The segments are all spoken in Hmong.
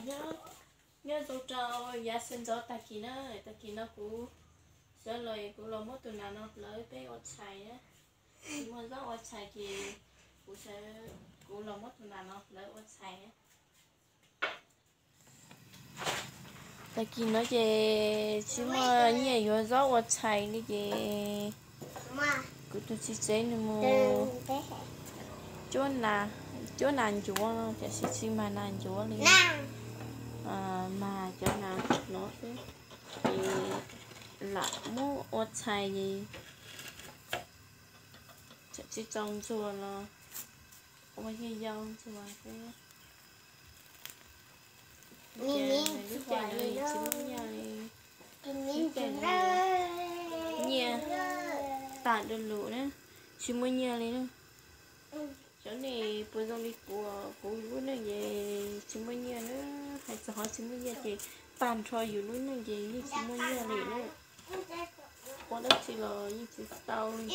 Nyob zoo rau yav sawv ntxov tag kis na, tag kis no kuv sawv los kuv los muab tus nas no hlawv peb ua tshais na. Tsis muaj zaub ua tshais ces kuv sawv, kuv los muab tus nas no hlawv ua tshais. Tag kis no ces tsis muaj nyiaj yuav zaub ua tshais li ces kuv tus txiv tsev nws mus cuab nas, cuab nas ncuav no, tiam sis tsis mag nas ncuav li, mag cov nas no xwb. Ces lam muab ua txhais es tsis tau ntxuag los ua yog yau ntxuag xwb. Lub caij no tsis muaj nyiaj li, lub caij no nyiaj tag du lug na, tsis muaj nyiaj li na. Cov nej puas zoo li kuv, kuv lub neej ces tsis muaj nyiaj na, hais txog qhov tsis muaj nyiaj ces tag nrho yus lub neej ces yeej tsis muaj nyiaj li na. Ua dab tsi los yeej tsis tau li.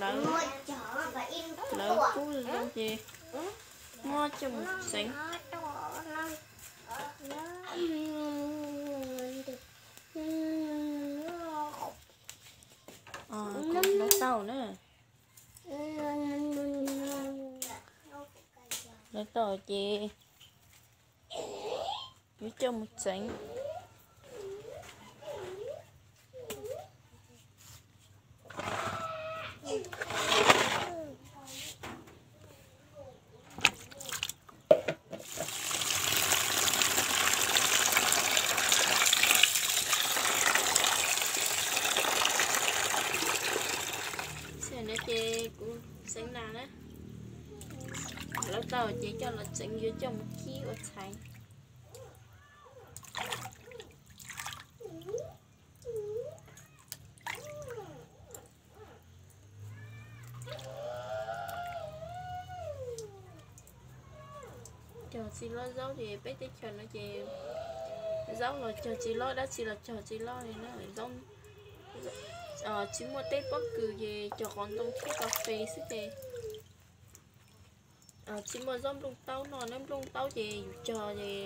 Lawv, lawv kub zoo ces muab coj mus tseev. Lawv tau na, lawv tau ces yuav coj mus tseev. Txhia no ces kuv tseev nas na, lawv tau ces coj los tseev yuav coj mus kib ua txhais. Cog tsis loj zaub ces peb teb chaws no ces zaub los cog tsis loj, dab tsi los cog tsis loj li na. Tsis muaj teb pob kws ces cog qos ntoo thiab kas fes xwb ces tsis muaj zaub nplooj taub noj na. Nplooj taub ces yus cog ces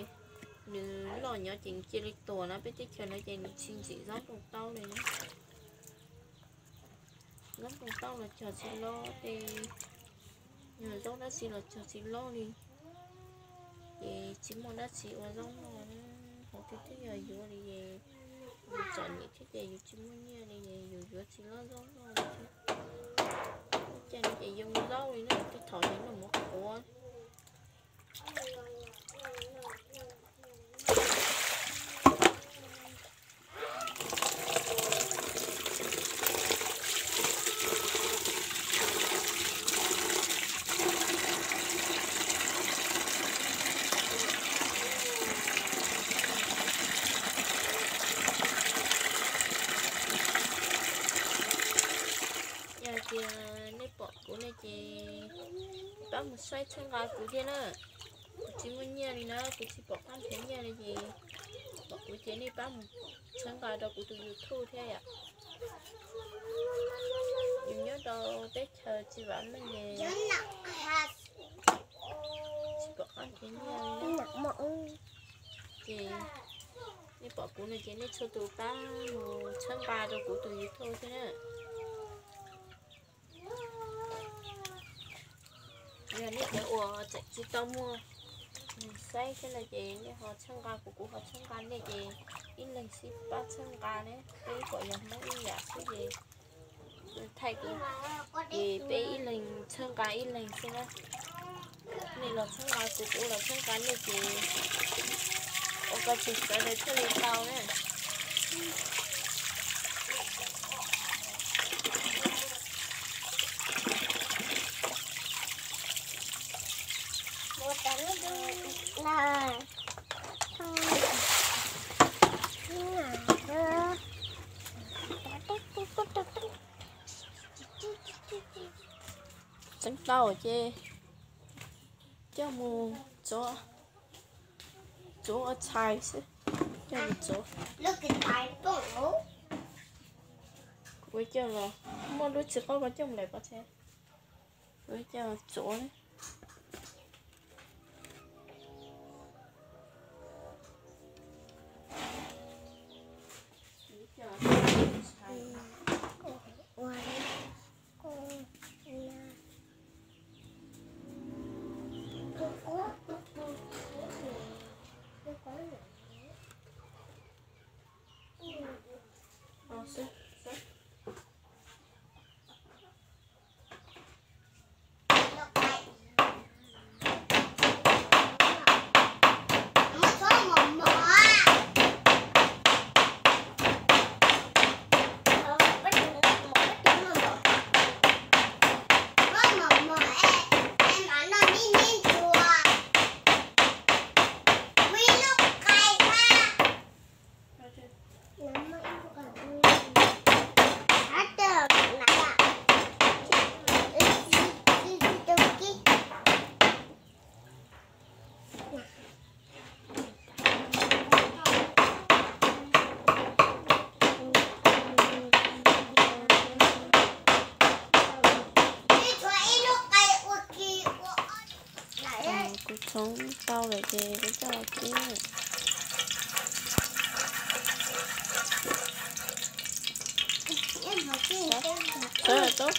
nws loj nyob ces cia li tuag na. Peb teb chaws no ces nws tsis ntxim zaub nplooj taub li na. Zaub nplooj taub los cog tsis loj tej, yog zaub dab tsi los cog tsis loj li, ces tsis muaj dab tsi ua zaub noj na. Qhov twg twb yog yuav li es yus txom nyem thiab ces yus tsis muaj nyiaj li es yus yuav tsis loj zaub noj li thiab. Lub caij no ces yoo zaub li na, tej thaum ces noj mov qhuav. Yog tias nej pom kuv ne ces pab mus saib txhawb nqa kuv thiab na. Kuv tsis muaj nyiaj li na, kuv tsis pom qab nrhiav nyiaj li ces pom kuv ces nej pab mus txhawb nqa rau kuv tus YouTube thiab yom. Yus nyob rau teb chaws tsis vam meej es tsis pom qab nrhiav nyiaj li na. Ces nej pom kuv no ces nej txhua tus pab mus txhawb nqa rau kuv tus YouTube thiab na. Yog nej cov uas tseem tsis tau muaj saib thiab no ces nej ho txhawb nqa kuv, kuv ho txhawb nqa nej ces ib leeg sib pab txhawb nqa ne, peb kom yog Hmoob ib yam xwb ces thaij kuv ces peb ib leeg txhawb nqa ib leeg xwb na. Nej los txhawb nqa kuv, kuv los txhawb nqa nej ces ua koj tsis sawv daws thiaj li tau na. Txeev tau ces Coj mus txuav, txuav ua txhais xwb. Coj mus txuav. Kuv coj los, muaj lub txiv qaub ko coj mus lawm pov tseg. Kuv coj txuav. Kuv txhoov tau lawm ces kuv coj los kib. Txawv lawm tub.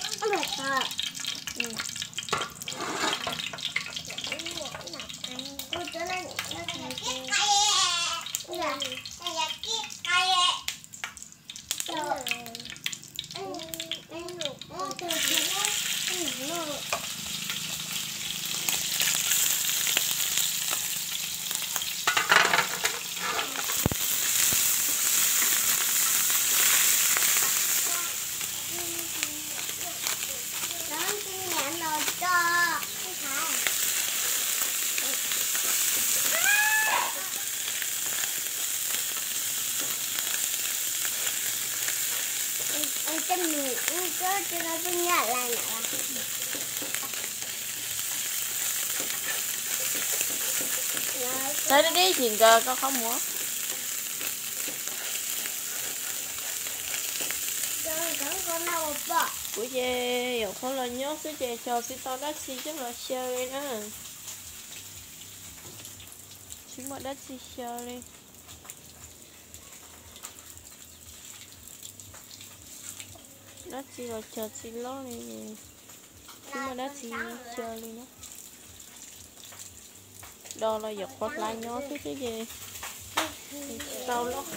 Txawv dib dib ces nkawd koj qhov muag. Kuv ces yuav qhuav los nyob xwb ces xyov tsis tau dab tsi coj los xyaw li na. Tsis muaj dab tsi xyaw li. Dab tsi los cog tsis loj li, tsis muaj dab tsi xyaw li na. Do los yuav qhuav hlav nyob xwb thiab ces tsis tau loj.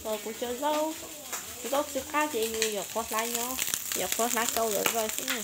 Kuv cov zaub, kuv zaub txij qab ces yus yuav qhuav hlav nyob, yuav qhuav hlav kau lawm zoj xwb na.